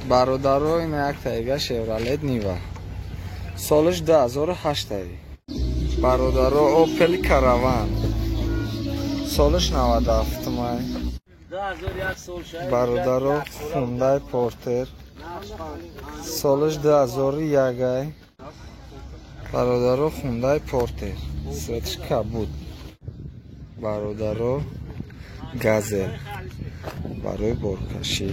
Бародаро, ина як таига Chevrolet Niva. Солиш 2008. Бародаро, Opel Caravan. Солиш 97 май. Бародаро, Hyundai Porter. Солиш 2001. Бародаро, Hyundai Porter. Светш кабуд. Бародаро, Газел. Барои боркашӣ.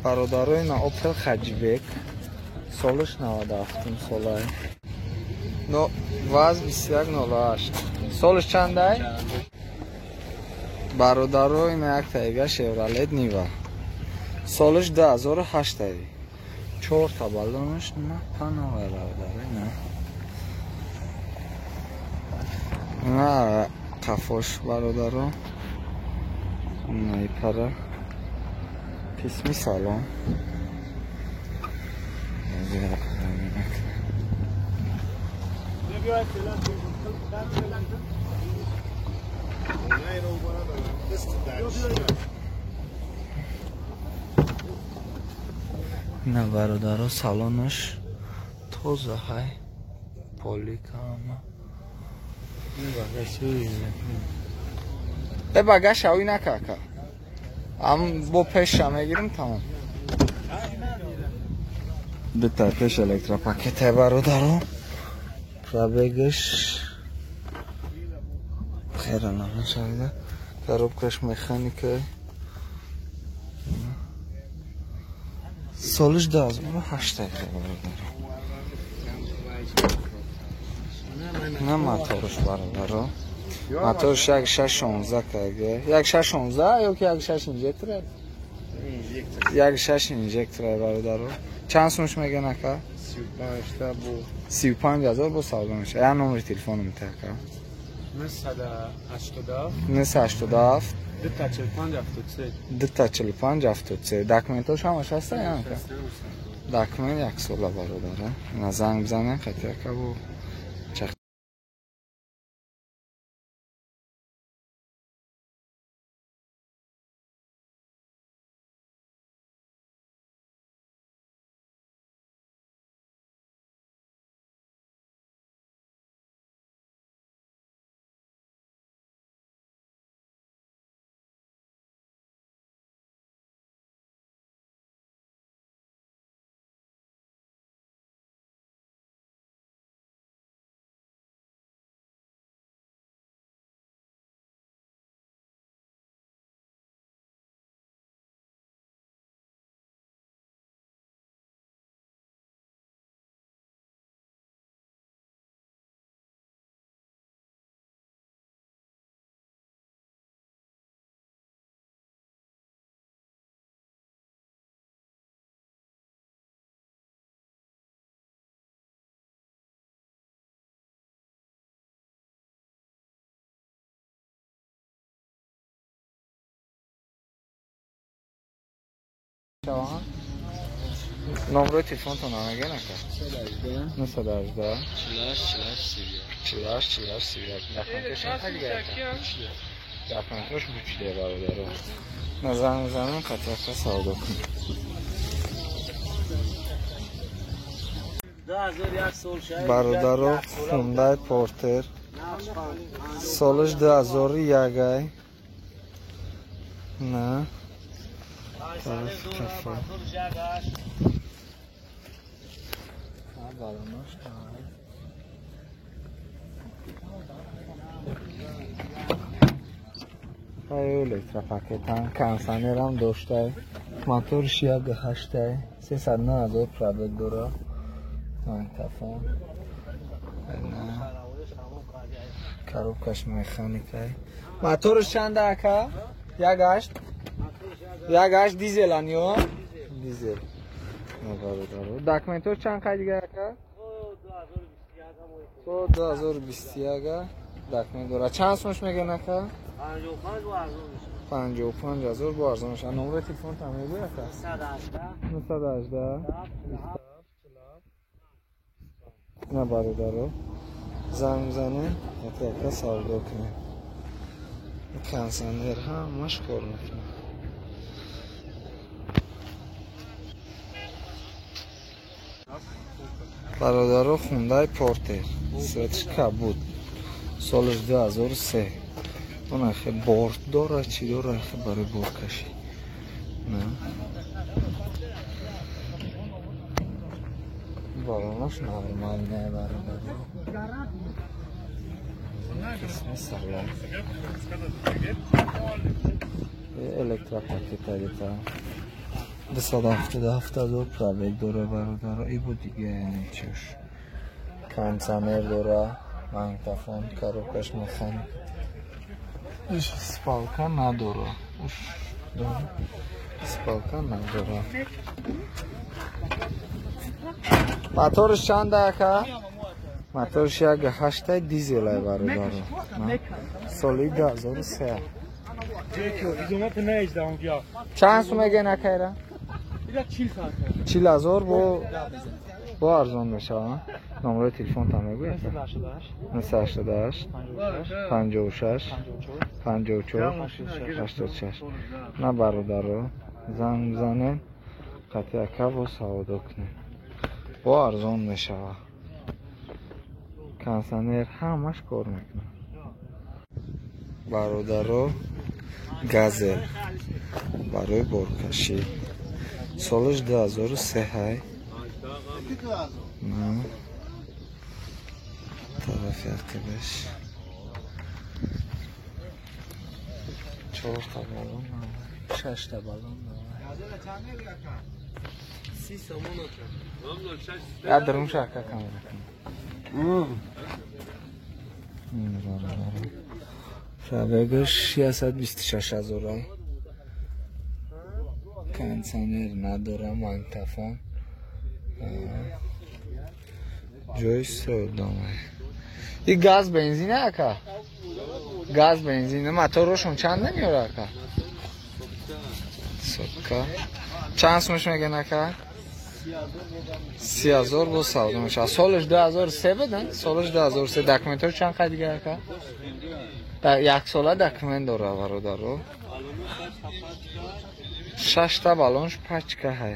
Бародаро, ина Opel Hatchback. Солиш 97 солай. Но ВАЗ 2108. Солиш чандай? Бародаро, ина як таига Chevrolet Niva. Солиш 2008. 4 та баллонаш на пановай бародаро, ина. На қафош бародаро. Найпара. Писми салон. На бародаро, салонаш тоза ҳай. Поликама. Э багаж авӣ накака. Ам бо пеша мегирим тамом. Дута пеш электропакете бародаро. Пробегаш хера намешавида. Коробкаш механика. Солиш 2008 бародаро. На моторш бародаро. Моторш 1.616 каге. 1.616 ё ки 1.6 инжектор? 1.6 инжектор бародаро. Чанд сумш меган ака? 35 та бу. 35000 бо савдо меша. Я номери телефонум та ака. 987 987 245 73 245 73. Документош ҳамаш ҳаста я ака? Документ як сола бародаро. На занг бизанен хати ака бу. Номрои телефонтон намегӯ нака? 918 48 48 31. Документош бучиде бародаро. На занг мезанем қатъяка савдо кунем. Бародаро, Hyundai Porter. Солиш 2001. На тараф қафо. Балонош ай электропакетан кондиционерам доштай. Моторш 1.8 309,000 пробег дора. Магнитофон. Коробкаш механикай. Моторш чанда ака? 1.8. 1.8 дизелан ё? Дизел. Документош чанд қай дига ака? 2021 документ дора. Чанд сумш мегӯян ака? 55000 бо арзон меша. Номери телефон там мегӯй ака? 918 27 На бародаро, занг мезанем, ака савдо кунем. Кондиционер ҳамаш кор мекунад. Бародаро, Хундай Портер, цветш кабуд, солаш 2003. Она хе борт дора, чи дора, хе барои боркашӣ. На. Балонаш нормальная, бародаро. Қисми салон. Электропакет адита. 277 пробег дора, бародаро. И бу дига чуш. Кондиционер дора, магнитофон, коробкаш механик. Иш спалка надора. Уш дора. Спалка надора. Моторш чанда ака? Моторш 1.8 дизелай, бародаро. Соли 2003. Чанд сум мегӯен акайра? 40 000 бо арзон мешава. Номерои телефонтан мегӯед? 988 56 54 86. На, бародаро, занг бизанем, қатъи ака бо савдо кунем. Бо арзон мешава. Кондиционер ҳамаш кор мекунад. Бародаро, Газел барои боркашӣ. Солаш 2003 ҳай. На. Тарафи ақибаш. Чорта балон, шашта балон. Я дарунша ака камера кун. Пробегаш 126 ҳазора. Кондиционер надора, магнитофон. Ҷои содама. И газ бензин ака? Газ бензин. Моторошон чанд намеёра ака? Сотка. Чанд сумаш мегӯен ака? 30 000 бо савдо мешавад. Солаш 2003 буд, солаш 2003. Документҳо чанд қай дига ака? Як сола документ дора, бародаро. Шашта балонш пачка ҳай.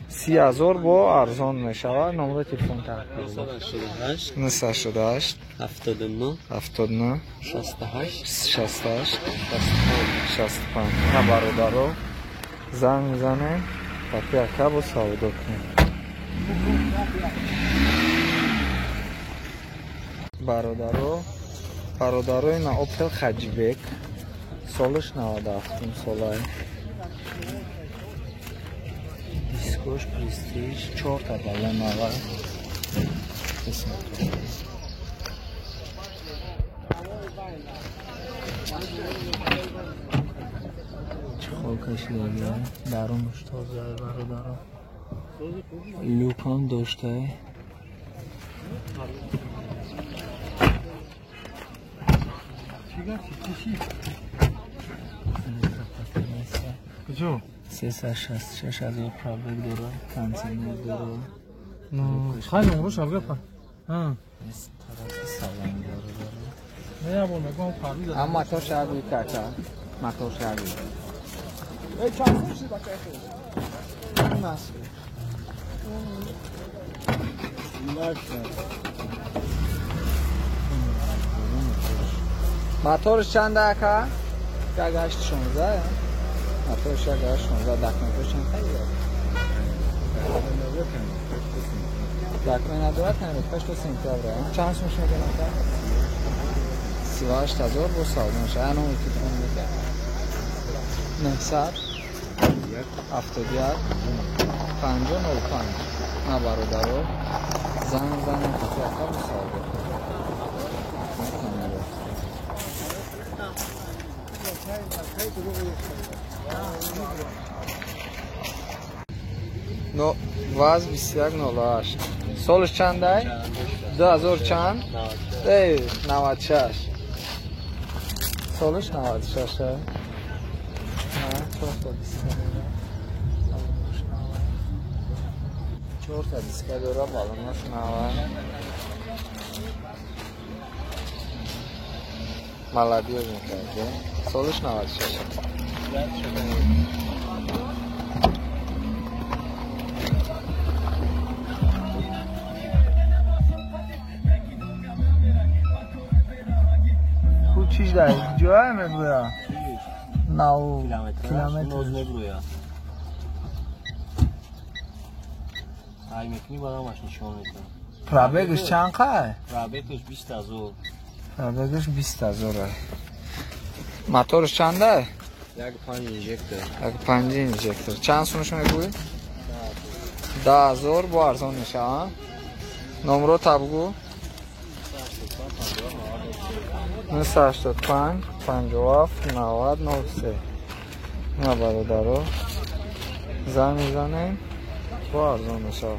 30 000 бо арзон мешавад. Номерои телефон 988 988 79 79 68 68 65. На, бародаро, занг мезанем, қати ака бо савдо кунем. Бародаро, бародаро, ина Опел Хаҷбек, солаш 97 солай. Дискош Престиж, чорта балон нава. Қисмат. Чӣ хол кашидагия, дарунаш тозае, бародаро. Люкам доштае. Куҷо? 366 000 пробег дора, кондиционер дора. Хай номрош авгапа. Тарафи салон бародаро. Не, я бо мегӯям парвиз. Ам мотор шаби кака. Мотор шаби. Эй, чанд шуд бача? Нас. Моторш чанда ака? 1.8 16. Моторш 1.8 16, документош чанд қай дорад? Документ надорад, танроткаш то сентябр. Чанд сумаш мегӯяд ака? 38 000 бо савдо мешавад. Номери телефон мегӯяд? 971 50 05. На, бародаро, занг занем, қати ака бо савдо кунем. Но ВАЗ 2108. Солаш чандай? 2000 чанд? Эй, 96. Солаш 96. На, чорта диска дора. Балонош нава. Чорта диска дора, балонош нава. Молодежь мекард. Солаш 96. дар ҷое мебуря? Нав километр. Ноз мебуря. Ай мекунӣ барамаш нишон медиҳам. Пробегаш чанд қай? Пробегаш 20 000. Пробегаш 20 000. Мотораш чанда? 1.5 инжектор. 1.5 инжектор. Чанд сумаш мегӯӣ? 10 000 бо арзон мешава. Номро табгӯ. 985 57 90 03. На бародаро. Занг мезанем, бо арзон мешава.